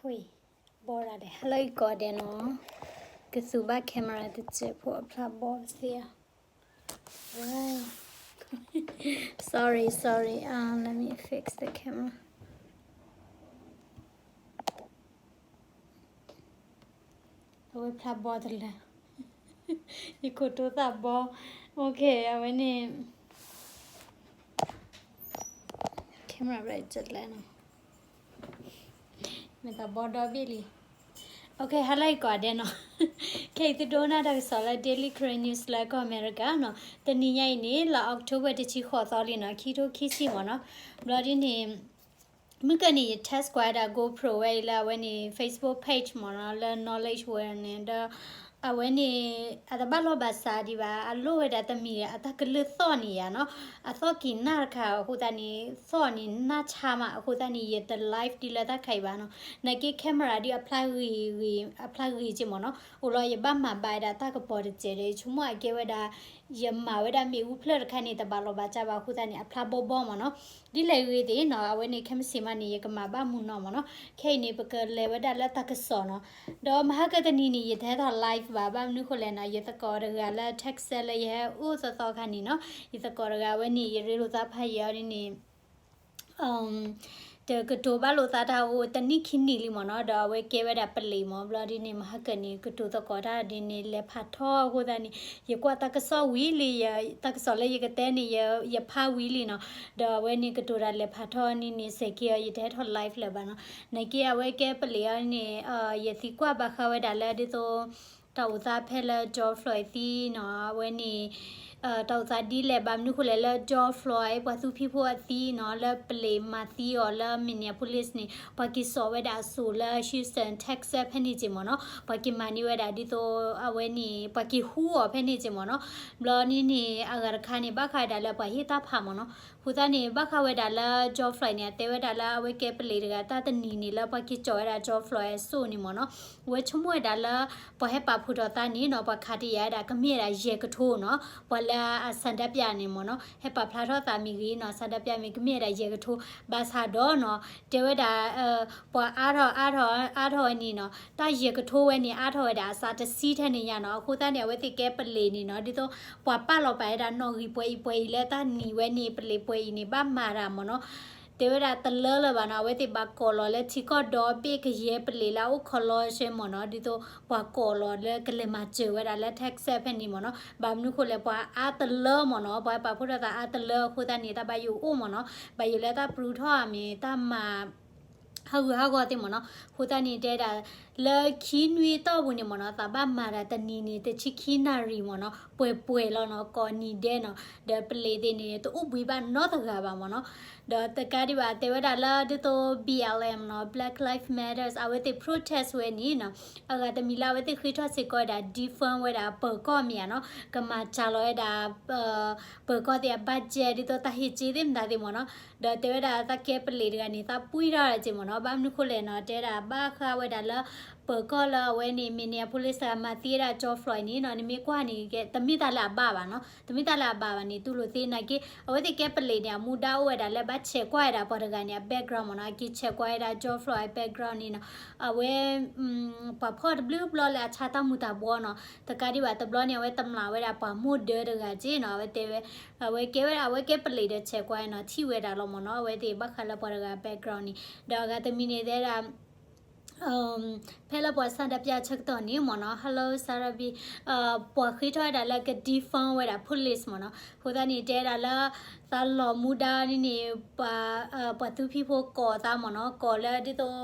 ဝ့ၢ်, ဘီဒၣ်လဲၣ်, ဟဲလၢယကိးဒဲးနီၤ, ကသူဘၣ် camera တစဲးဖိအဖျါဘီတသ့ဧါ. Why? Sorry, sorry. Uh, let me fix the camera. အဝဲဖျါဘီတလၢ, ယခိၣ်တိသးဘီ. Okay, အဝဲန့ၣ် camera right တလဲနီၤ. မ့ၢ်သးဘီဒီဘ့ၣ်လံ. Okay, ဟါလၢအံၤကိးဒဲးနီၤ. ခဲအံၤသုဒိကနၣ်တၢ်ကစီၣ်လၢ Daily Karen News လၢကီၢ်အမဲရကၤနီၤ. တနံၤညါအံၤန့ၣ် လါ October တဆံဃိးသီလံနီၤ, ခံထိခံဆံမ့ၢ်နီၤ. ဘျီဒ်န့ၣ် မုၢ်ကၢန့ၣ် ယ test ကွၢ်ဝဲဒၣ် GoPro ဝဲအံၤလၢအဝဲန့ၣ် Facebook page မ့ၢ်နီၤ, လၢ Knowledge World န့ၣ်ဒီး အဝဲန့ၣ် အတဘၣ်လိာ်ဘၣ်စးဒံးဘၣ်, အလိၣ်ဝဲဒၣ်တမံၤ အတၢ်ကလုၢ်သီၣ်န့ၣ်ယါနီၤ, အသီၣ်က့ၤနၢ်တခါအဃိသတးန့ၣ် သီၣ်န့ၣ်နၢ်ဆါမးအဃိသတးန့ၣ် ယတ live ဒ်လၢတၢ်ခါအံၤဘၣ်နီၤ. နာ်က့ camera ဒ်အဖျါဂ့ၤဂ့ၤ အဖျါဂ့ၤက့မ့ၢ်နီၤ, အိၣ်လီၤယဘၣ်မၤဘၣ်ဝဲဒၣ်တၢ်ကပီၤတစဲးဒီး ယဆိကမိၣ်အကဲဝဲဒၣ် ယမၤဝဲဒၣ်မ့ၣ်အူဖျၢၣ်တခါန့ၣ် တဘၣ်လိာ်ဘၣ်စးဘၣ်အဃိသတးန့ၣ် အဖျါဘီဘီမ့ၢ်နီၤ. ဒ်လဲၣ်ဂ့ၤသ့ၣ်နီၤ, အဝဲန့ၣ် ခဲမုၢ်ဆ့ၣ်မးန့ၣ် ယကမၤဘၣ်မုာ်နီၤမ့ၢ်နီၤ. ခဲအံၤန့ၣ် ပကလဲၤဝဲဒၣ်လၢတၢ်ကစီၣ်နီၤ. ဒီးမဟါကတနံၤန့ၣ် ယတဟဲထီၣ် live ဘၣ်, ဘၣ်မနုၤဃိလဲၣ်နီၤ, ယသကိးတဂၤလၢ Texas လၢယဟဲအိၣ်သီသီခါန့ၣ်နီၤ, ယသကိးတဂၤဝဲန့ၣ် ယရ့လိာ်သးဖးယံာ်အီၤဒ်န့ၣ် တကတိၤဘၣ်လိာ်သးတၢ်အိၣ်တနံၣ်ခံနံၣ်လံမ့ၢ်နီၤ, ဒီးအဝဲကဲဝဲဒၣ်ပလံးမ့ၢ်, ဘျီဒ်န့ၣ် မဟါကန့ၣ် ကတိၤသကိးတၢ်ဒ်န့ၣ် လဲၤဖးထီအဃိသတးန့ၣ် ယကွၢ်တၢ်ကစီၣ်ဝံၤလံ, တၢ်ကစီၣ်လၢယကတဲန့ၣ် ယဖးဝံၤလံနီၤ, ဒီးအဝဲန့ၣ်ကတိၤတၢ်လဲၤဖးထီန့ၣ်န့ၣ် စဲးက့ၤအီၤ ယတဟဲထီၣ် live လၢၤဘၣ်နီၤ. နာ်က့အဝဲကဲပလံးအီၤန့ၣ် ယသံကွၢ်ဘၣ်ဃးဝဲဒၣ်လၢဒ်သိး တၢ်အိၣ်သးဖဲလၢ George Floyd သံနီၤ, အဝဲန့ၣ် တၢ်အိၣ်သးဒ်လဲၣ် ဘၣ်မနုၤဃိလဲၣ်လၢ George Floyd ပှၤသူဖံးဖိအသံနီၤ, လၢပလံးမၤသံအီၤလၢ Minneapolis န့ၣ် ပှၤက့ၤစိာ်ဝဲဒၣ်အစိၣ်လၢ Houston, Texas ဖဲန့ၣ်က့မ့ၢ်နီၤ, ပှၤက့ၤမၤန့ၢ်ဝဲဒၣ်ဒ်သိး အဝဲန့ၣ် ပှၤက့ၤဟူအီၤဖဲန့ၣ်က့မ့ၢ်နီၤ. ဘျီန့ၣ်န့ၣ် အဂၤတခါန့ၣ် ဘၣ်ဃးဝဲဒၣ်လၢပှၤဟ့ၣ်တၢ်ဖးမ့ၢ်နီၤ, အဃိသတးန့ၣ် ဘၣ်ဃးဝဲဒၣ်လၢ George Floyd န့ၣ် အတဲဝဲဒၣ်လၢအဝဲကဲပလံးတဂၤ တၢ်တနံၤန့ၣ်လၢပှၤက့ၤစိာ်ဝဲဒၣ် George Floyd အစိၣ်န့ၣ်မ့ၢ်နီၤ, အဝဲဆိကမိၣ်ဝဲဒၣ်လၢ ပှၤဟဲပာ်ဖှိၣ်ထီၣ်သးန့ၣ်နီၤ, ပှၤခးတယာ်ဝဲဒၣ် ကမ့ၢ်ဝဲဒၣ်ယဲၢ်ကထိနီၤ, ပှၤလၢအဆန္ဒပြန့ၣ်မ့ၢ်နီၤ, ဟဲပာ်ဖျါထီၣ်သးမ့ၢ်ဂ့ၤနီၤ, ဆန္ဒပြမ့ၢ် ကမ့ၢ်ဝဲဒၣ်ယဲၢ်ကထိ, ဘၣ်ဆၣ်ဒီးနီၤ, တဲဝဲဒၣ် ပှၤအါထီၣ်အါထီၣ်အါထီၣ်ဝဲန့ၣ်နီၤ, တၢ်ယဲၢ်ကထိဝဲန့ၣ် အါထီၣ်ဝဲဒၣ်အစးတဆံထဲန့ၣ်ညါနီၤ, အဃိသတးန့ၣ် အဝဲသ့ၣ်ကဲပလံးန့ၣ်နီၤ, ဒ်သိး ပှၤပာ်လီၤပာ်ဝဲဒၣ်နီၣ်ဂံၢ်ပှဲၤအံၤပှဲၤအံၤလၢတၢ်နံၤဝဲန့ၣ် ပလံးပှဲၤအံၤန့ၣ် ဘၣ်မၤတၢ်မ့ၢ်နီၤ, တဲဝဲဒၣ်တလၢလၢၤဘၣ်နီၤ, အဝဲသ့ၣ်ဘၣ်ကိးလီၤလၢထံကီၢ်ဒီဘ့ၣ်ကယဲၢ်ပလံးလၢအအိၣ်ခီလီၤစဲမ့ၢ်နီၤ, ဒ်သိးပှၤကိးလီၤလၢကလဲၤမၤစၢၤဝဲဒၣ်လၢ Texas ဖဲန့ၣ်မ့ၢ်နီၤ, ဘၣ်မနုၤဃိလဲၣ် ပှၤအါတလၢမ့ၢ်နီၤ, ပှၤပာ်ဖှိၣ်ထီၣ်သးအါတလၢအဃိသတးန့ၣ် တၢ်ဘၣ်ယိၣ်အိၣ်မ့ၢ်နီၤ, ဘၣ်ယိၣ်လၢတၢ်ပျူၤထီၣ်အမ့ၢ်တၢ်မၤ ဟးဂူာ်ဟးဂီၤသ့ၣ်မ့ၢ်နီၤ, အဃိသတးန့ၣ်တဲဒၣ် လၢခံနွံအတီၢ်ပူၤန့ၣ်မ့ၢ်နီၤ, သးဘၣ်မၤတၢ်တနံၤန့ၣ် တဆံခံနၣ်ရံၣ်မ့ၢ်နီၤ, ပှဲၤပှဲၤလီၤနီၤ, ကိးနံၤဒဲးနီၤ, ဒီးပလံးသ့ၣ်န့ၣ် တအိၣ်ဘှံးဘၣ်နီတဂၤဘၣ်မ့ၢ်နီၤ, ဒီးတကးဒံးဘၣ် တဲဝဲဒၣ်လၢဒ်သိး B L M နီၤ, Black Lives Matters အဝဲသ့ၣ် protest ဝဲန့ၣ်နီၤ, အဂၤတမံၤလၢအဝဲသ့ၣ်ဃ့ထီၣ်စ့ၢ်ကီးဝဲဒၣ် defund ဝဲဒၣ် ပၢၤကီၢ်မ့ၢ်ဧါနီၤ, ကမၤစှၤလီၤဝဲဒၣ် ပၢၤကီၢ်သ့ၣ်အ budget ဒ်သိးတၢ်ဟ့ၣ်စ့သ့ၣ်မတၤသ့ၣ်မ့ၢ်နီၤ, ဒီးတဲဝဲဒၣ်သးကဲပလံးတဂၤန့ၣ် သးပှံၢ်ထီၣ်ဒၣ်က့မ့ၢ်နီၤ, ဘၣ်မနုၤဃိလဲၣ်နီၤ, တဲဒၣ်ဘၣ်ဃးဝဲဒၣ်လၢ ပၢၤကီၢ်လၢအဝဲန့ၣ် Minneapolis တဂၤမၤသံဝဲဒၣ် George Floyd န့ၣ်နီၤ, နမ့ၢ်ကွၢ်န့ၣ် တမ့ၢ်တၢ်လၢအဘၣ်ဘၣ်နီၤ, တမ့ၢ်တၢ်လၢအဘၣ်ဘၣ်န့ၣ် တူၢ်လိာ်သ့နာ်က့, အဝဲသ့ၣ်ကဲပလံးန့ၣ် အမူဒါအိၣ်ဝဲဒၣ်လၢဘၣ်ဆဲးကွၢ်ဝဲဒၣ်ပှၤတဂၤန့ၣ် အ background မ့ၢ်နီၤ, အက့ၤဆဲးကွၢ်ဝဲဒၣ် George Floyd အ background န့ၣ်နီၤ, အဝဲ ပှၤဖီၣ်တဘျုးဘျီလၢအဆါတၢ်မူၤတၢ်ဘှီနီၤ, တကးဒံးဘၣ်တဘျီန့ၣ် အဝဲတမျာ်ဝဲဒၣ်ပှၤမိၢ်ဒၢတဂၤက့နီၤ, အဝဲတဲဝဲ အဝဲကဲဝဲဒၣ် အဝဲကဲပလံးဒီးဆဲးကွၢ်နီၤ, ထံၣ်ဝဲဒၣ်လီၤမ့ၢ်နီၤ, အဝဲသ့ၣ်ဘၣ်ဃးလၢပှၤတဂၤ background န့ၣ်, ဒီးအဂၤတမံၤန့ၣ်တဲဒၣ် ဖဲလၢပှၤဆန္ဒပြဆၢကတီၢ်န့ၣ်မ့ၢ်နီၤ, Hello Sarabi, ပှၤဃ့ထီၣ်ဝဲဒၣ်လၢက defund ဝဲဒၣ် police မ့ၢ်နီၤ, အဃိသတးန့ၣ် တဲဒၣ်လၢ သးလီၤမူဒါန့ၣ်န့ၣ် ပှၤသူဖံဖိကိးသးမ့ၢ်နီၤ, ကိးလၢဒ်သိး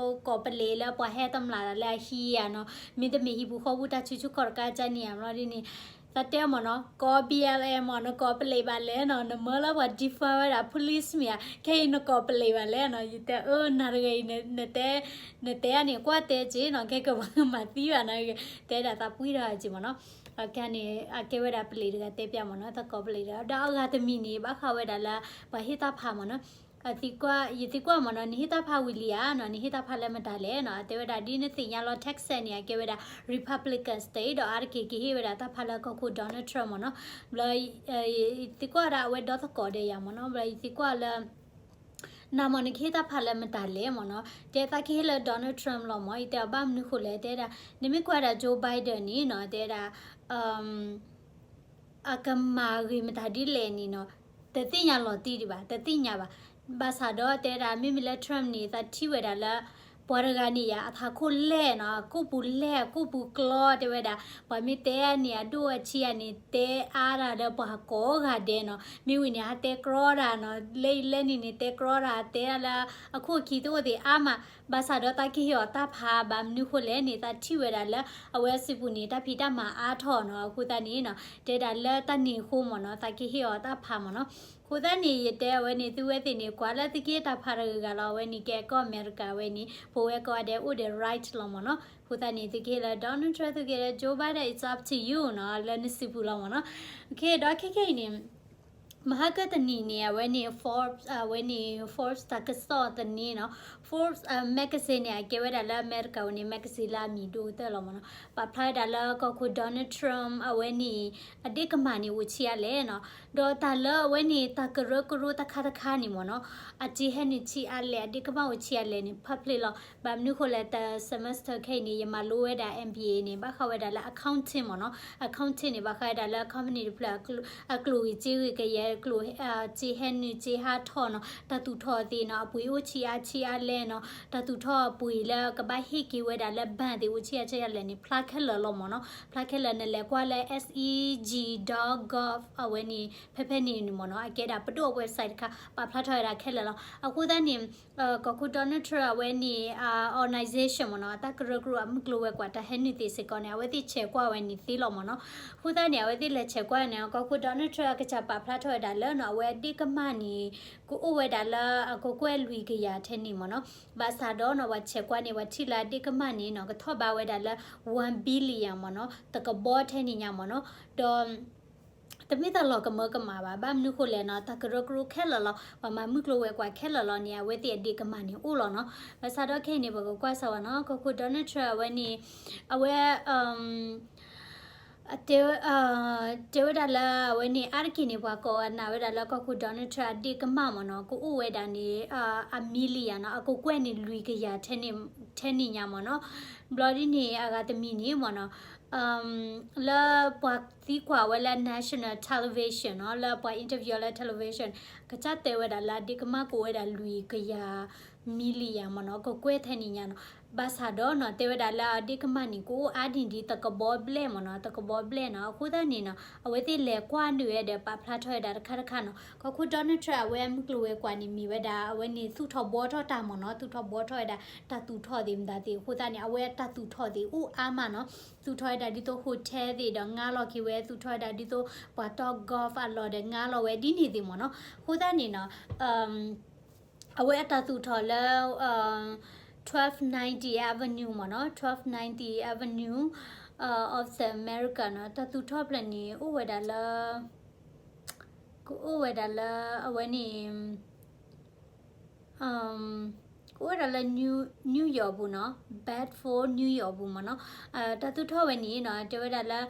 ကိးပလံးလၢပှၤဟဲတမျာ်တၢ်လၢအဟံးဧါနီၤ, မ့တမ့ၢ်ဟံၣ်ပူၤဃီပူၤတၢ်ဆူၣ်ဆူၣ်ခီၣ်တကးကန့ၣ်ဧါ ဘျီဒ်န့ၣ် သးတဲမ့ၢ်နီၤ, ကိး B L M မ့ၢ် နကိးပလံးဘၣ်လဲၣ်နီၤ, နမၢလၢပှၤ defund ဝဲဒၣ် police မ့ၢ်ဧါ, ခဲအံၤနကိးပလံးဘၣ်လဲၣ်နီၤ, ယတဲအၢ နၤတဂၤအံၤ နတဲအန့ၣ် ကွၢ်တဲက့ၤနီၤ, ခဲကပှၤကမၤသံဘၣ်နီၤ, တဲဒၣ်သးပှံၢ်ထီၣ်က့ၤမ့ၢ်နီၤ, အကန့ၣ် အကဲဝဲဒၣ်ပလံးတဂၤတဲပျၢ်မ့ၢ်နီၤ, သးကိးပလံးတဂၤ, ဒီးအဂၤတမံၤန့ၣ် ဘၣ်ဃးဝဲဒၣ်လၢ ပှၤဟ့ၣ်တၢ်ဖးမ့ၢ်နီၤ, ယသံကွၢ်မ့ၢ်နီၤ, နဟ့ၣ်တၢ်ဖးဝံၤလံဧါနီၤ, နဟ့ၣ်တၢ်ဖးလၢမတၤလဲၣ်နီၤ, အတဲဝဲဒၣ်ဒ်နသ့ၣ်ညါလီၤ Texas န့ၣ် အကဲဝဲဒၣ် Republican state ဒီးအါတက့ၢ်ကဟ့ၣ်ဝဲဒၣ် တၢ်ဖးလၢကီၢ်ခိၣ် Donald Trump မ့ၢ်နီၤ, ဘျီ ယသံကွၢ်ဒၣ်အဝဲဒီသကိးဒီးယၤမ့ၢ်နီၤ, ဘျီယသံကွၢ်လၢ နမ့ၢ်နကဟ့ၣ်တၢ်ဖးလၢမတၤလဲၣ်မ့ၢ်နီၤ, တဲသးကဟ့ၣ်လၢ Donald Trump လီၤမ့ၢ်, ယတဲအီၤဘၣ်မနုၤဃိလဲၣ်, တဲဒၣ် နမ့ၢ်ကွၢ်ဒၣ် Joe Biden န့ၣ်နီၤ, တဲဒၣ် အကမၤဂ့ၤမတၤဒ်လဲၣ်န့ၣ်နီၤ, တသ့ၣ်ညါလီၤတံၢ်ဒံးဘၣ်, တသ့ၣ်ညါဘၣ်. ဘၣ်ဆၣ်ဒီးတဲဒၣ် မ့မ့ၢ်လၢ Trump န့ၣ် သးထံၣ်ဝဲဒၣ်လၢ ပှၤတဂၤန့ၣ်ယါ အထးခိၣ်လဲၢ်နီၤ, အကိာ်ပူၤလဲၢ် အကိာ်ပူၤကျီ တဲဝဲဒၣ်, ပှၤမ့ၢ်တဲန့ၣ် အဒိၣ်အဆံးဧါန့ၣ် တဲအါတၢ်ဒီးပှၤကိးဂၤဒဲးနီၤ, မ့ၢ်ဝံၤန့ၣ် ဟးတဲကြီတၢ်နီၤ, လၢအံၤလၢန့ၣ်န့ၣ် တဲကြီတၢ် တဲဒၣ်လၢ အခိၣ်အခံတအိၣ်သ့ၣ်အါမး, ဘၣ်ဆၣ်ဒီးသးကဟ့ၣ်အီၤတၢ်ဖး ဘၣ်မနုၤဃိလဲၣ်န့ၣ် သးထံၣ်ဝဲဒၣ်လၢ အဝဲအစုပူၤန့ၣ် တၢ်ဖံးတၢ်မၤအါထီၣ်နီၤ, အဃိသတးန့ၣ်နီၤ တဲဒၣ်လၢတၢ်န့ၣ်အဃိမ့ၢ်နီၤ သးကဟ့ၣ်အီၤတၢ်ဖးမ့ၢ်နီၤ, အဃိသတးန့ၣ် ယတဲအဝဲန့ၣ် သုဝဲသ့ၣ်န့ၣ် ကွၢ်လၢသုကဟ့ၣ်တၢ်ဖးတဂၤဂၤလီၤ, အဝဲန့ၣ်ကဲကီၢ်အမဲရကၤဝဲန့ၣ် ပဝဲကိးဂၤဒဲးအိၣ်ဒီး right လီၤမ့ၢ်နီၤ, အဃိသတးန့ၣ် သုကဟ့ၣ်လၢ Donald Trump သုကဟ့ၣ်လၢ Joe Biden, it's up to you နီၤ, လၢနစုပူၤလီၤမ့ၢ်နီၤ, အဃိဒီးခဲခဲအံၤန့ၣ် မဟါကတနံၤန့ၣ် အဝဲန့ၣ် Forbes အဝဲန့ၣ် Forbes တၢ်ကစီၣ်သန့နီၤ, Forbes magazine န့ၣ် အကဲဝဲဒၣ်လၢအမဲရကၤဝဲန့ၣ် magazine လၢအမံၤဒိၣ်ကတၢၢ်လီၤမ့ၢ်နီၤ, ပာ်ဖျါဝဲဒၣ်လၢကီၢ်ခိၣ် Donald Trump အဝဲန့ၣ် အဒ့ၣ်ကမၣ်န့ၣ်အိၣ်ဆံးအါလဲၣ်နီၤ, ဒီးတၢ်လၢအဝဲန့ၣ် တၢ်ကရၢကရိတခါတခါန့ၣ်မ့ၢ်နီၤ, အစ့ဟဲနုာ်ဆံးအါလဲၣ် အဒ့ၣ်ကမၣ်အိၣ်ဆံးအါလဲၣ်န့ၣ် public လီၤ, ဘၣ်မနုၤဃိလဲၣ် တၢ် semester ခဲအံၤန့ၣ် ယမၤလိဝဲဒၣ် M B A န့ၣ် ဘၣ်ဃးဝဲဒၣ်လၢ accounting မ့ၢ်နီၤ, accounting န့ၣ် ဘၣ်ဃးဝဲဒၣ်လၢ company တဖျၢၣ် အကျိၣ်ဂ့ၤစ့ဂ့ၤကယဲၢ် အကျိၣ် စ့ဟဲနုာ်စ့ဟးထီၣ်နီၤ, တၢ်သူၣ်ထီၣ်သ့ၣ်နီၤ အပှ့ၤအိၣ်ဆံးအါဆံးအါလဲၣ်နီၤ, တၢ်သူၣ်ထီၣ်အပှ့ၤလၢကဘၣ်ဟ့ၣ်က့ၤဝဲဒၣ်လၢ bank သ့ၣ်အိၣ်ဆံးအါဆံးအါလဲၣ်န့ၣ် ဖျါခဲလၢာ်လီၤမ့ၢ်နီၤ, ဖျါခဲလၢာ် နလဲၤကွၢ်လၢ S E G dot gov အဝဲန့ၣ် ဖဲဖဲန့ၣ်န့ၣ်မ့ၢ်နီၤ, အကဲဒၣ်ပဒိၣ်အ website တခါ ပာ်ဖျါထီၣ်ဝဲဒၣ်ခဲလၢာ်လီၤ. အဃိသတးန့ၣ် ကီၢ်ခိၣ် Donald Trump အဝဲန့ၣ် organization မ့ၢ်နီၤ, တၢ်ကရၢကရိအမုၢ်ကျိၤဝဲၤကွာ် တၢ်ဟဲနုာ်သ့ၣ်စ့ၢ်ကီးန့ၣ် အဝဲသ့ၣ်ဆဲးကွၢ်ဝဲန့ၣ်သ့လီၤမ့ၢ်နီၤ. အဃိသတးန့ၣ် အဝဲသ့ၣ်လဲၤဆဲးကွၢ်န့ၣ် ကီၢ်ခိၣ် Donald Trump အကစၢ်ပာ်ဖျါထီၣ်ဝဲဒၣ်လၢနီၤ အဝဲအဒ့ၣ်ကမၣ်န့ၣ် ကအိၣ်ဝဲဒၣ်လၢအကကွဲၢ်လွံၢ်ကယၤထဲန့ၣ်မ့ၢ်နီၤ. ဘၣ်ဆၣ်ဒီးနီၤ ပှၤဆဲးကွၢ်န့ၣ် ပှၤထံၣ်လၢအဒ့ၣ်ကမၣ်န့ၣ်နီၤ ကထီၣ်ဘးဝဲဒၣ်လၢ one billion မ့ၢ်နီၤ, တကဘီထဲန့ၣ်ညါမ့ၢ်နီၤ. ဒီး တမ့ၢ်တၢ်လီၤကမၢကမၣ်ဘၣ်, ဘၣ်မနုၤဃိလဲၣ်နီၤ, တၢ်ကရၢကရိခဲလၢာ်လီၤ, ပှၤမၤမုၢ်ကျိၤဝဲၤကွာ်ခဲလၢာ်လီၤန့ၣ် အဝဲသ့ၣ်အဒ့ၣ်ကမၣ်န့ၣ်အိၣ်လီၤနီၤ. ဘၣ်ဆၣ်ဒီးခဲအံၤန့ၣ် ပကကွၢ်စၢၤဝဲနီၤ, ကီၢ်ခိၣ် Donald Trump အဝဲန့ၣ် အဝဲ တဲ တဲဝဲဒၣ်လၢအဝဲန့ၣ် အါတက့ၢ်န့ၣ် ပှၤကိးအနာ်ဝဲဒၣ်လၢကီၢ်ခိၣ် Donald Trump အဒ့ၣ်ကမၣ်မ့ၢ်နီၤ ကအိၣ်ဝဲဒၣ်န့ၣ် အ million နီၤ, အကကွဲၢ်န့ၣ်လွံၢ်ကယၤ ထဲန့ၣ်ညါမ့ၢ်နီၤ. ဘျီဒ်န့ၣ် အဂၤတမံၤန့ၣ်မ့ၢ်နီၤ လၢပှၤသံကွၢ်ဝဲလၢ national television နီၤ, လၢပှၤ interview လၢ television ကစၢ်တဲဝဲဒၣ်လၢအဒ့ၣ်ကမၣ်ကအိၣ်ဝဲဒၣ်လွံၢ်ကယၤ million မ့ၢ်နီၤ, ကကွဲၢ်ထဲန့ၣ်ညါနီၤ. ဘၣ်ဆၣ်ဒီးနီၤ တဲဝဲဒၣ်လၢအဒ့ၣ်ကမၣ်န့ၣ် ကအိၣ်အါဒံးဒံးတကဘီဘျဲၣ်မ့ၢ်နီၤ, တကဘီဘျဲၣ်နီၤ. အဃိသတးန့ၣ်နီၤ အဝဲသ့ၣ်လဲၤကွၢ်နုာ်ဝဲဒီးပာ်ဖျါထီၣ်ဝဲဒၣ်တခါတခါနီၤ. ကီၢ်ခိၣ် Donald Trump အဝဲအမုၢ်ကျိၤဝဲၤကွာ်န့ၣ်မ့ၢ်ဝဲဒၣ် အဝဲန့ၣ်သူၣ်ထီၣ်ဘှီထီၣ်တၢ်မ့ၢ်နီၤ, သူၣ်ထီၣ်ဘှီထီၣ်ဝဲဒၣ်တၢ်သူၣ်ထီၣ်သ့ၣ်မတၤသ့ၣ်. အဃိသတးန့ၣ် အဝဲတၢ်သူၣ်ထီၣ်သ့ၣ်အိၣ်အါမးနီၤ. သူၣ်ထီၣ်ဝဲဒၣ်ဒ်သိး hotel သ့ၣ်ဒီးငါလီၤက့ၤဝဲ, သူၣ်ထီၣ်ဝဲဒၣ်ဒ်သိးပှၤတီ golf အလီၢ်ဒီးငါလီၤဝဲဒ်န့ၣ်သ့ၣ်မ့ၢ်နီၤ. အဃိသတးန့ၣ်နီၤ အဝဲအတၢ်သူၣ်ထီၣ်လၢ twelve ninety Avenue မ့ၢ်နီၤ, twelve ninety Avenue of the America နီၤ, တၢ်သူၣ်ထီၣ်ဖျၢၣ်န့ၣ် အိၣ်ဝဲဒၣ်လၢ ကအိၣ်ဝဲဒၣ်လၢအဝဲန့ၣ် ကအိၣ်ဝဲဒၣ်လၢ New York ပူၤနီၤ, Bedford New York ပူၤမ့ၢ်နီၤ. တၢ်သူၣ်ထီၣ်ဝဲန့ၣ်နီၤ တဲဝဲဒၣ်လၢ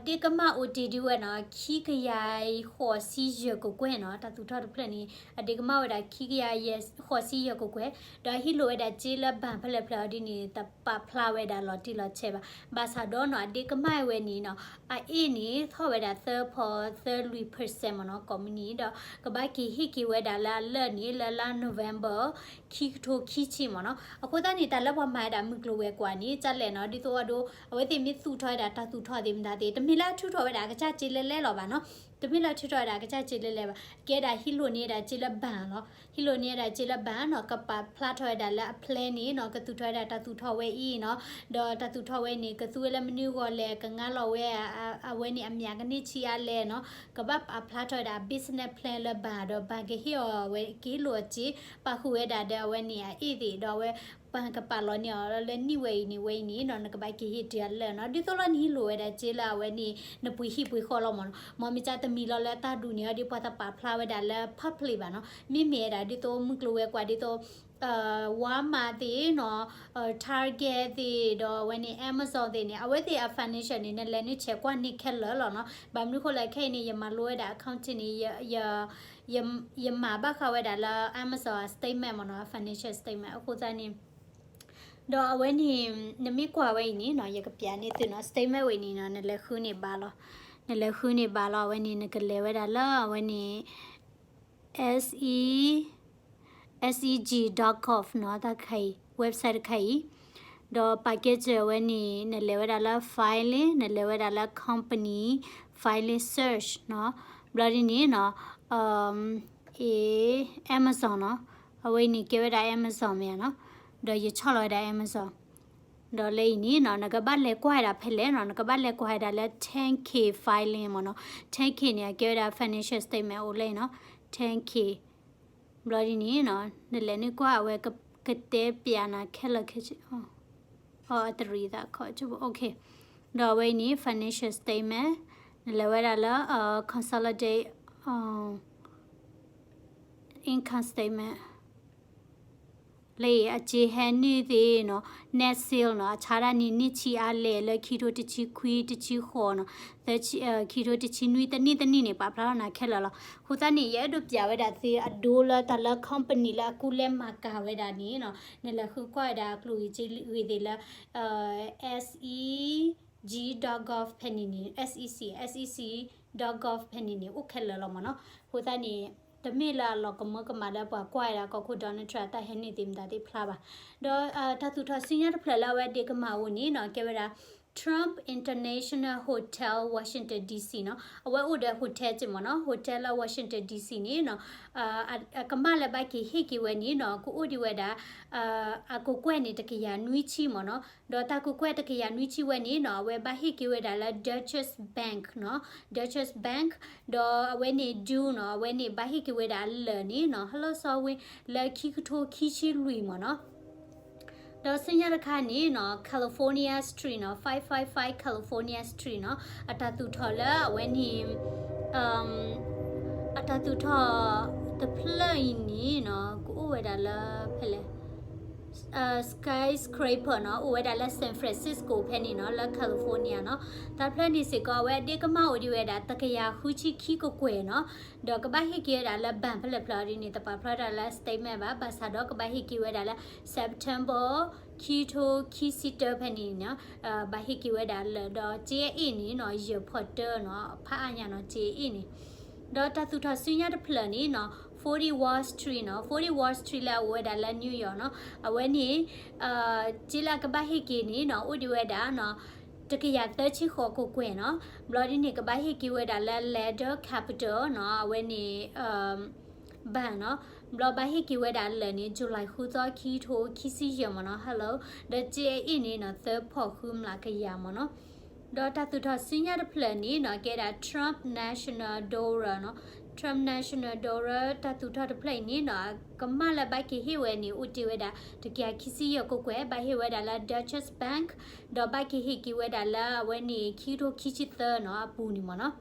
ဒ့ၣ်ကမၣ်အိၣ်တ့ၢ်ဒံးဝဲနီၤ ခံကယၤဃိးဆံယဲၢ်ကကွဲၢ်နီၤ. တၢ်သူၣ်ထီၣ်တဖျၢၣ်န့ၣ် အဒ့ၣ်ကမၣ်ဝဲဒၣ်ခံကယၤဃိးဆံယဲၢ်ကကွဲၢ်, ဒီးဟံးလိာ်ဝဲဒၣ်စ့လၢ bank ဖဲလဲၣ်ဖဲလဲၣ်အီၤဒ်န့ၣ် တပာ်ဖျါဝဲဒၣ်လီၤတံၢ်လီၤဆဲးဘၣ်. ဘၣ်ဆၣ်ဒီးနီၤ အဒ့ၣ်ကမၣ်ဝဲန့ၣ်နီၤ အအ့ၣ်န့ၣ် ထီၣ်ဝဲဒၣ်သၢဖီသၢလွံၢ် percent မ့ၢ်နီၤ ကိးမုၢ်နံၤဒီး ကဘၣ်က့ၤဟ့ၣ်က့ၤဝဲဒၣ်လၢအလၢၢ်န့ၣ် လၢလါ November ခံကထိခံဆံမ့ၢ်နီၤ. အဃိသတးန့ၣ် တၢ်လၢပှၤမၤဝဲဒၣ်မုၢ်ကျိၤဝဲၤကွာ်န့ၣ် ကလဲၣ်နီၤ ဒ်သိးအဒိ အဝဲသ့ၣ်မ့ၢ်သူၣ်ထီၣ်ဝဲဒၣ်တၢ်သူၣ်ထီၣ်သ့ၣ်မတၤသ့ၣ် တမ့ၢ်လၢအထုးထီၣ်ဝဲဒၣ်အကစၢ်စ့လဲၣ်လဲၣ်လီၤဘၣ်နီၤ. တမ့ၢ်လၢထုးထီၣ်ဝဲဒၣ်အကစၢ်စ့လဲၣ်လဲၣ်ဘၣ် ကဲဒၣ်ဟံးလိာ်န့ၢ်ဝဲဒၣ်စ့လၢ bank လီၤ. ဟံးလိာ်န့ၢ်ဝဲဒၣ်စ့လၢ bank နီၤ ကပာ်ဖျါထီၣ်ဝဲဒၣ်လၢအ plan န့ၣ်နီၤ ကသူၣ်ထီၣ်ဝဲဒၣ်တၢ်သူၣ်ထီၣ်ဝဲအံၤနီၤ ဒီးတၢ်သူၣ်ထီၣ်ဝဲန့ၣ် ကသူဝဲလၢမနုၤအဂီၢ်လဲၣ် ကငါလီၤဝဲ အဝဲန့ၣ်အမျးကန့ၢ်ဆံးအါလဲၣ်နီၤ ကဘၣ်ပာ်ဖျါထီၣ်ဝဲဒၣ် business plan လၢ bank ဒီး bank ကဟ့ၣ်အီၤဝဲက့ၤလိာ်အစ့ ပာ်ဃုာ်ဝဲဒၣ်ဒီးအဝဲန့ၣ်အအ့ၣ်သ့ၣ်ဒီးအဝဲ bank ကပာ်လီၤန့ၢ်အီၤလၢနံၣ်ဝဲအံၤန့ၣ် ဝဲအံၤန့ၣ်နီၤ နကဘၣ်က့ၤဟ့ၣ်တုၤအလၢၢ်နီၤ ဒ်သိးလီၤနဟံးလိာ်ဝဲဒၣ်စ့လၢအဝဲန့ၣ် နပှ့ၤဟံၣ်ပှ့ၤဃီလီၤမ့ၢ်နီၤ. မ်မ့ၢ်ကတမံၤလီၤလၢတၢ်ဒုးန့ၣ်အီၤဒ်ပှၤတပာ်ဖျါဝဲဒၣ်လၢ public ဘၣ်နီၤ မ့မ့ၢ်ဝဲဒၣ်ဒ်သိးမုၢ်ကျိၤဝဲၤကွာ်ဒ်သိး Walmart သ့ၣ်နီၤ, Target သ့ၣ် ဒီးအဝဲန့ၣ် Amazon သ့ၣ်န့ၣ် အဝဲသ့ၣ်အ financial န့ၣ် နလဲၤနုာ်ဆဲးကွၢ်န့ၢ်ခဲလၢာ်လီၤနီၤ. ဘၣ်မနုၤဃိလဲၣ် ခဲအံၤန့ၣ် ယမၤလိဝဲဒၣ် accounting န့ၣ် ယမၤဘၣ်ဃးဝဲဒၣ်လၢ Amazon အ statement မ့ၢ်နီၤ, financial statement အဃိသတးန့ၣ် ဒီးအဝဲန့ၣ် နမ့ၢ်ကွၢ်ဝဲအံၤန့ၣ်နီၤ, ယကပြးန့ၢ်သုနီၤ, statement ဝဲန့ၣ်နီၤ နလဲၤဃုန့ၢ်ဘၣ်လီၤ, နလဲၤဃုန့ၢ်ဘၣ်လီၤ. အဝဲန့ၣ် နကလဲၤဝဲဒၣ်လၢအဝဲန့ၣ် S E, S E G dot gov နီၤ, တၢ်တခါအံၤ website တခါအံၤ, ဒီး package ဝဲန့ၣ် နလဲၤဝဲဒၣ်လၢ filing, နလဲၤဝဲဒၣ်လၢ company, filing search နီၤ, ဘျီဒ်န့ၣ်နီၤ, အ Amazon နီၤ, အဝဲအံၤန့ၣ် ကဲဝဲဒၣ် Amazon မ့ၢ်ဧါနီၤ, ဒီးယဆီၣ်လီၤဝဲဒၣ် Amazon ဒီးလၢအံၤန့ၣ်နီၤ နကဘၣ်လဲၤကွၢ်ဝဲဒၣ်ဖဲလဲၣ်နီၤ, နကဘၣ်လဲၤကွၢ်ဝဲဒၣ်လၢ ten K filing မ့ၢ်နီၤ, ten K န့ၣ် အကဲဝဲဒၣ် financial statement အိၣ်လၢအံၤနီၤ, ten K ဘျီဒ်န့ၣ်နီၤ နလဲၤနုာ်ကွၢ်အဝဲကတဲပျးနၤခဲလၢာ်ခဲဆ့, အတရံးသးခီ, OK, ဒီးအဝဲအံၤန့ၣ် financial statement, နလဲၤဝဲဒၣ်လၢ consolidate income statement လၢအံၤ အစ့ဟဲနုာ်သ့ၣ်နီၤ, net sale နီၤ, အဆါဒၣ်န့ၣ် နံၣ်ဆံအါလဲၣ် လၢခံထိတဆံခွံ တဆံဃိးနီၤ, ခံထိတဆံနွံ တနံၣ်တနံၣ်န့ၣ် ပာ်ဖျါထီၣ်နၤခဲလၢာ်လီၤ. အဃိသတးန့ၣ် ယအဲၣ်ဒိးပျးဝဲဒၣ်သုအဒိလၢတၢ်လၢ company လၢအကူလဲမၤကၤဝဲဒၣ်န့ၣ်နီၤ, နလဲၤဃုကွၢ်ဝဲဒၣ်အကျိၤအံၤစ့ဂ့ၤသ့ၣ်လၢ S E G dot gov ဖဲန့ၣ်န့ၣ်, S E C, S E C dot gov ဖဲန့ၣ်န့ၣ် အိၣ်ခဲလၢာ်လီၤမ့ၢ်နီၤ. အဃိသတးန့ၣ် တမ့ၢ်လၢအလီၤကမၢကမၣ်လၢပှၤကွၢ်ဝဲဒၣ်ကီၢ်ခိၣ် Donald Trump အတၢ်ဟဲနုာ်သ့ၣ်မတၤသ့ၣ်ဖျါဘၣ်. ဒီးတၢ်သူၣ်ထီၣ်စုညါတဖျၢၣ်လၢအဝဲဒ့ကမၣ်အိၣ်န့ၣ်နီၤ ကဲဝဲဒၣ် Trump International Hotel Washington D C နီၤ, အဝဲအိၣ်ဒီး hotel စ့ၢ်မ့ၢ်နီၤ, hotel လၢ Washington D C န့ၣ်နီၤ ကမၣ်လၢဘၣ်က့ၤဟ့ၣ်က့ၤဝဲန့ၣ်နီၤ ကအိၣ်ဒံးဝဲဒၣ် အကကွဲၢ်န့ၣ် တကယၤနွံဆံမ့ၢ်နီၤ, ဒီးတၢ်ကကွဲၢ်တကယၤနွံဆံဝဲန့ၣ်နီၤ အဝဲဘၣ်ဟ့ၣ်က့ၤဝဲဒၣ်လၢ Deutsche Bank နီၤ, Deutsche Bank, ဒီးအဝဲန့ၣ် ဒူနီၤ အဝဲန့ၣ်ဘၣ်ဟ့ၣ်က့ၤဝဲဒၣ်အလၢာ်န့ၣ်နီၤ ဟဲလီၤဆီဝ့ လၢခံကထိခံဆံလွံၢ်မ့ၢ်နီၤ. ဒီးဆူညါတခါန့ၣ်နီၤ California Street နီၤ five five five California Street နီၤ အတၢ်သူၣ်ထီၣ်လၢအဝဲန့ၣ် အတၢ်သူၣ်ထီၣ်တဖျၢၣ်အံၤန့ၣ်နီၤ ကအိၣ်ဝဲဒၣ်လၢဖဲလဲၣ် skyscraper နီၤ အိၣ်ဝဲဒၣ်လၢ San Francisco ဖဲန့ၣ်နီၤ လၢ California နီၤ တၢ်ဖျၢၣ်န့ၣ်စ့ၢ်ကီး အဝဲအဒ့ကမၣ်အိၣ်ဒံးဝဲဒၣ် တကယၤဃုဆံခံကကွဲၢ်နီၤ ဒီးကဘၣ်ဟ့ၣ်က့ၤဝဲဒၣ်လၢ ဘဏ် ဖဲလဲၣ်ဖျၢၣ်ဒ်န့ၣ် တပာ်ဖျါဒၣ်လၢ statement ဘၣ် ဘၣ်ဆၣ်ဒီးကဘၣ်ဟ့ၣ်က့ၤဝဲဒၣ်လၢ September ခံထိခံဆံတၢဖဲန့ၣ်နီၤ ဘၣ်ဟ့ၣ်က့ၤဝဲဒၣ်လၢာ်ဒီး က့အအ့ၣ်န့ၣ်နီၤ ယဲၢ်ဖီတၢနီၤ ဖးအါညါနီၤ က့အအ့ၣ်န့ၣ် ဒီးတၢ်သူၣ်ထီၣ်စုညါတဖျၢၣ်န့ၣ်နီၤ forty Wall Street နီၤ forty Wall Street လၢအအိၣ်ဝဲဒၣ်လၢ New York နီၤ အဝဲန့ၣ် က့လၢအကဘၣ်ဟ့ၣ်က့ၤန့ၣ်နီၤ အိၣ်ဒံးဝဲဒၣ်နီၤ တကယၤသၢဆံဃိးကကွဲၢ်နီၤ ဘျီဒ်န့ၣ် ကဘၣ်ဟ့ၣ်က့ၤဝဲဒၣ်လၢ Ladder Capital နီၤ အဝဲန့ၣ် ဘဏ်နီၤ ဘျီဘၣ်ဟ့ၣ်က့ၤဝဲဒၣ်လၢာ်န့ၣ် July ဃုသီ ခံထိခံဆံယဲၢ်မ့ၢ်နီၤ ဟဲလီၤ ဒီးက့အအ့ၣ်န့ၣ်နီၤ သၢဖီၣ်ဃုမျးကယၤမ့ၢ်နီၤ ဒီးတၢ်သူၣ်ထီၣ်စုညါတဖျၢၣ်န့ၣ်နီၤ ကဲဒၣ် Trump National Dollar နီၤ Trump National Dollar တၢ်သူၣ်ထီၣ်တဖျၢၣ်အံၤန့ၣ်နီၤ ကမၣ်လၢဘၣ်က့ၤဟ့ၣ်ဝဲန့ၣ် အိၣ်တ့ၢ်ဝဲဒၣ် တကယၤခံဆံယဲၢ်ကကွဲၢ် ဘၣ်ဟ့ၣ်ဝဲဒၣ်လၢ Deutsche Bank ဒီးဘၣ်က့ၤဟ့ၣ်က့ၤဝဲဒၣ်လၢအဝဲန့ၣ် ခံကထိခံဆံသၢနီၤ အပူၤန့ၣ်မ့ၢ်နီၤ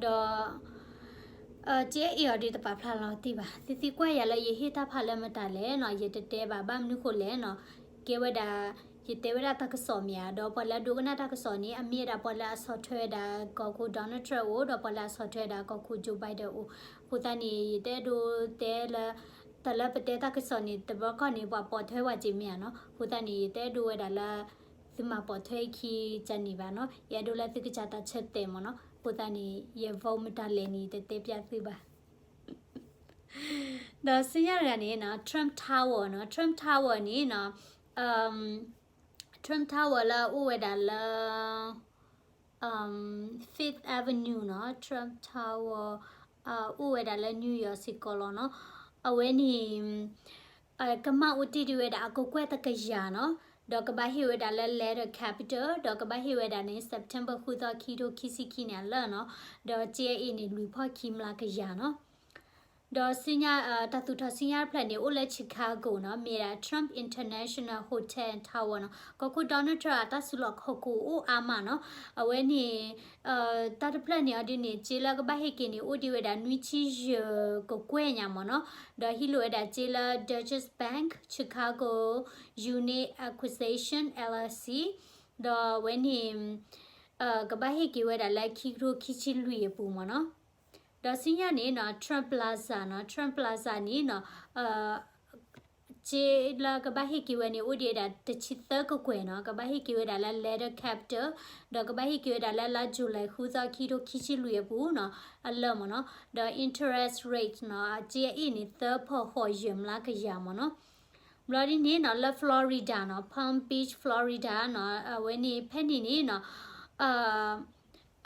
ဒီး က့အအ့ၣ်အီၤဒ်တပာ်ဖျါလီၤတံၢ်ဘၣ် သုသံကွၢ်ယၤလၢယဟ့ၣ်တၢ်ဖးလၢမတၤလဲၣ်နီၤ ယတတဲဘၣ် ဘၣ်မနုၤဃိလဲၣ်နီၤ ကဲဝဲဒၣ် ယတဲဝဲဒၣ်တၢ်ကစီၣ်မ့ၢ်ဧါ ဒီးပှၤလၢအဒိကနၣ်တၢ်ကစီၣ်န့ၣ် အမ့ၢ်ဝဲဒၣ်ပှၤလၢအဆီၣ်ထွဲဝဲဒၣ်ကီၢ်ခိၣ် Donald Trump အိၣ် ဒီးပှၤလၢအဆီၣ်ထွဲဝဲဒၣ်ကီၢ်ခိၣ် Joe Biden အိၣ် အဃိသတးန့ၣ် ယတအဲၣ်ဒိးတဲလၢ တၢ်လၢပတဲတၢ်ကစီၣ်န့ၣ် တဘျီခီၣ်န့ၣ် ပှၤပိာ်ထွဲဝဲက့ၤမ့ၢ်ဧါနီၤ အဃိသတးန့ၣ် ယတအဲၣ်ဒိးဝဲဒၣ်လၢ သုမၤပိာ်ထွဲခံကန့ၣ်ဘၣ်နီၤ ယအဲၣ်ဒိးလၢသုကစၢ်သးဆၢတဲာ်မ့ၢ်နီၤ အဃိသတးန့ၣ် ယ vote မတၤလဲၣ်န့ၣ် တတဲပျးသုဘၣ် ဒီးဆူညါတဂၤန့ၣ်နီၤ Trump Tower နီၤ Trump Tower န့ၣ်နီၤ Trump Tower လၢအအိၣ်ဝဲဒၣ်လၢ Fifth Avenue နီၤ Trump Tower အိၣ်ဝဲဒၣ်လၢ New York စ့ၢ်ကီးလီၤနီၤ အဝဲန့ၣ် ကမၣ်အိၣ်တ့ၢ်ဒံးဝဲဒၣ်အကကွဲၢ်တကယၤနီၤ ဒီးကဘၣ်ဟ့ၣ်ဝဲဒၣ်လၢ Ladder Capital ဒီးကဘၣ်ဟ့ၣ်ဝဲဒၣ်န့ၣ် September ဃုသီ ခံထိခံဆံခံန့ၣ်အလၢာ်နီၤ ဒီးက့အအ့ၣ်န့ၣ် လွံၢ်ဖီၣ်ခံမျးကယၤနီၤ ဒီးဆူညါ တၢ်သူၣ်ထီၣ်ဆူညါတဖျၢၣ်န့ၣ် အိၣ်လၢ Chicago နီၤ, မ့ၢ်ဒၣ် Trump International Hotel and Tower နီၤ. ကီၢ်ခိၣ် Donald Trump အတၢ်စုလီၢ်ခီၣ်ခိၣ်အိၣ်အါမးနီၤ. အဝဲန့ၣ် တၢ်တဖျၢၣ်န့ၣ်အီၤဒ်န့ၣ် စ့လၢကဘၣ်ဟ့ၣ်က့ၤန့ၣ် အိၣ်ဒံးဝဲဒၣ်နွံဆံယဲၢ်ကကွဲၢ်ညါမ့ၢ်နီၤ. ဒီးဟံးလိာ်ဝဲဒၣ်စ့လၢ Deutsche Bank Chicago Unit Acquisition LLC ဒီးအဝဲန့ၣ် ကဘၣ်ဟ့ၣ်က့ၤဝဲဒၣ်လၢခံကထိခံဆံလွံၢ်အပူၤမ့ၢ်နီၤ. ဒီးဆူညါန့ၣ်နီၤ Trump Plaza နီၤ, Trump Plaza န့ၣ်နီၤ စ့လၢကဘၣ်ဟ့ၣ်က့ၤဝဲန့ၣ် အိၣ်ဒံးဝဲဒၣ်တဆံသၢကကွဲၢ်နီၤ. ကဘၣ်ဟ့ၣ်က့ၤဝဲဒၣ်လၢ Letter Capital ဒီးကဘၣ်ဟ့ၣ်က့ၤဝဲဒၣ်လၢလါ July ဃုသီ ခံကထိခံဆံလွံၢ်အပူၤနီၤ အလၢာ်မ့ၢ်နီၤ. ဒီး interest rate နီၤ အစ့အအ့ၣ်န့ၣ် သၢဖီၣ်ဃိးယဲၢ်မျးကယၤမ့ၢ်နီၤ. ဘျီဒ်န့ၣ်နီၤ လၢ Florida နီၤ, Palm Beach Florida နီၤ, အဝဲန့ၣ်ဖဲန့ၣ်န့ၣ်နီၤ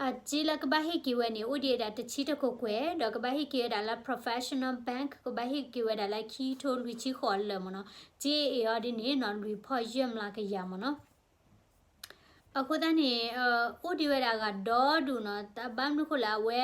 အစ့လၢကဘၣ်ဟ့ၣ်က့ၤဝဲန့ၣ် အိၣ်ဒံးဝဲဒၣ်တဆံတကကွဲၢ်, ဒီးကဘၣ်ဟ့ၣ်က့ၤဝဲဒၣ်လၢ professional bank ကဘၣ်ဟ့ၣ်က့ၤဝဲဒၣ်လၢခံကထိလွံၢ်ဆံဃိးအလၢာ်မ့ၢ်နီၤ. စ့အ့ၣ်အီၤဒ်န့ၣ်နီၤ လွံၢ်ဖီၣ်ယဲၢ်မျးကယၤမ့ၢ်နီၤ. အဃိသတးန့ၣ် အိၣ်ဒံးဝဲဒၣ်အဂၤဒီဒူၣ်နီၤ, ဘၣ်မနုၤဃိလဲၣ် အဝဲ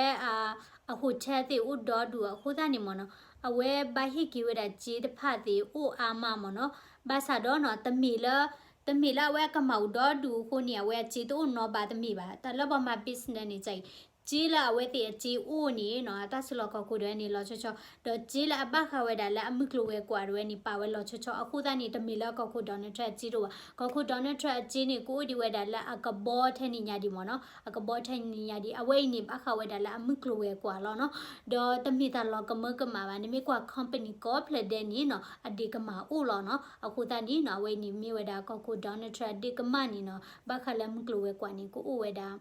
အ hotel သ့ၣ်အိၣ်ဒီဒူၣ်အဃိသတးန့ၣ်မ့ၢ်နီၤ, အဝဲဘၣ်ဟ့ၣ်က့ၤဝဲဒၣ်စ့တဖၣ်သ့ၣ်အိၣ်အါမးမ့ၢ်နီၤ. ဘၣ်ဆၣ်ဒီးနီၤ တမ့ၢ်လၢ တမ့ၢ်လၢအဝဲအကမၢ်အိၣ်ဒီဒူၣ်အဃိန့ၣ် အဝဲအစ့တအိၣ်နီတဘျီတမ့ၢ်ဘၣ်. တၢ်လၢပှၤမၤ business န့ၣ် စ့လၢအဝဲသ့ၣ်အစ့အိၣ်န့ၣ်နီၤ အတၢ်စုလီၢ်ခီၣ်ခိၣ်ဒၣ်ဝဲန့ၣ် လီၤဆီဆီ, ဒီးစ့လၢအဘၣ်ဃးဝဲဒၣ်လၢအမုၢ်ကျိၤဝဲၤကွာ်ဒၣ်ဝဲန့ၣ် ပာ်ဝဲလီၤဆီဆီ, အဃိသတးန့ၣ် တမ့ၢ်လၢကီၢ်ခိၣ် Donald Trump အစ့တအိၣ်ဘၣ်. ကီၢ်ခိၣ် Donald Trump အစ့န့ၣ် ကအိၣ်ဒံးဝဲဒၣ်လၢအကဘီထဲန့ၣ်ညါဒံးမ့ၢ်နီၤ, အကဘီထဲန့ၣ်ညါဒံး, အဝဲအံၤန့ၣ် ဘၣ်ဃးဝဲဒၣ်လၢအမုၢ်ကျိၤဝဲၤကွာ်လီၤနီၤ. ဒီးတမ့ၢ်တၢ်လီၤကမၢကမၣ်ဘၣ်, နမ့ၢ်ကွၢ် company ကိးဖျၢၣ်ဒဲးန့ၣ်နီၤ အဒ့ၣ်ကမၣ်အိၣ်လီၤနီၤ. အဃိသတးန့ၣ်နီၤ အဝဲအံၤန့ၣ်မ့ၢ်ဝဲဒၣ်ကီၢ်ခိၣ် Donald Trump အဒ့ၣ်ကမၣ်န့ၣ်နီၤ, ဘၣ်ဃးလၢမုၢ်ကျိၤဝဲၤကွာ်န့ၣ် ကအိၣ်ဝဲဒၣ်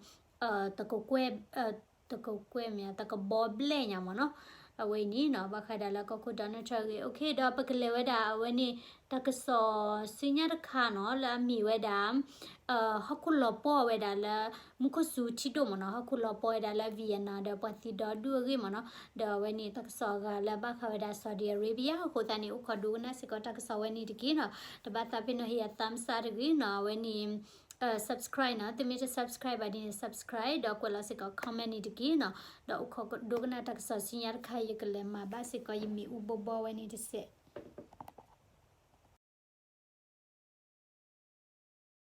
တကကွဲၢ် တကကွဲၢ်မ့ၢ် တကဘီဘျဲၣ်ညါမ့ၢ်နီၤ. အဝဲအံၤန့ၣ်နီၤ ဘၣ်ဃးဒၣ်လၢကီၢ်ခိၣ် Donald Trump အဂ့ၢ်, ဒီးပကလဲၤဝဲဒၣ်အဝဲန့ၣ် တၢ်ကစီၣ်ဆူညါတခါနီၤ လၢအမ့ၢ်ဝဲဒၣ် ဟီၣ်ခိၣ်လီၤပှီၢ်ဝဲဒၣ်လၢ မူခိၣ်စူၤထံဒိၣ်မ့ၢ်နီၤ, ဟီၣ်ခိၣ်လီၤပှီၢ်ဝဲဒၣ်လၢ Vietnam ဒီးပှၤသံဒီဒူၣ်အဂ့ၢ်မ့ၢ်နီၤ. ဒီးအဝဲန့ၣ် တၢ်ကစီၣ်အဂၤလၢဘၣ်ဃးဝဲဒၣ် Saudi Arabia အဃိသတးန့ၣ် အိၣ်ခိးဒိကနၣ်စ့ၢ်ကီးတၢ်ကစီၣ်ဝဲန့ၣ်တက့ၢ်နီၤ. တဘၣ်သးပ့ၤနီၣ်ဟ့ၣ်ယၤ thumbs up တဂ့ၤနီၤ, အဝဲန့ၣ် subscribe နီၤ, သုမ့ၢ်တ subscribe ဘၣ်ဒ်န့ၣ် subscribe ဒီးကွဲးလီၤစ့ၢ်ကီး comment န့ၣ်တက့ၢ်နီၤ. ဒီးအိၣ်ခိးဒိကနၣ်တၢ်ကစီၣ်ဆူညါတခါ ယကလဲၤမၤဘၣ်စ့ၢ်ကီးယမ့ၣ်အူဘီဘီဝဲန့ၣ်တစဲး.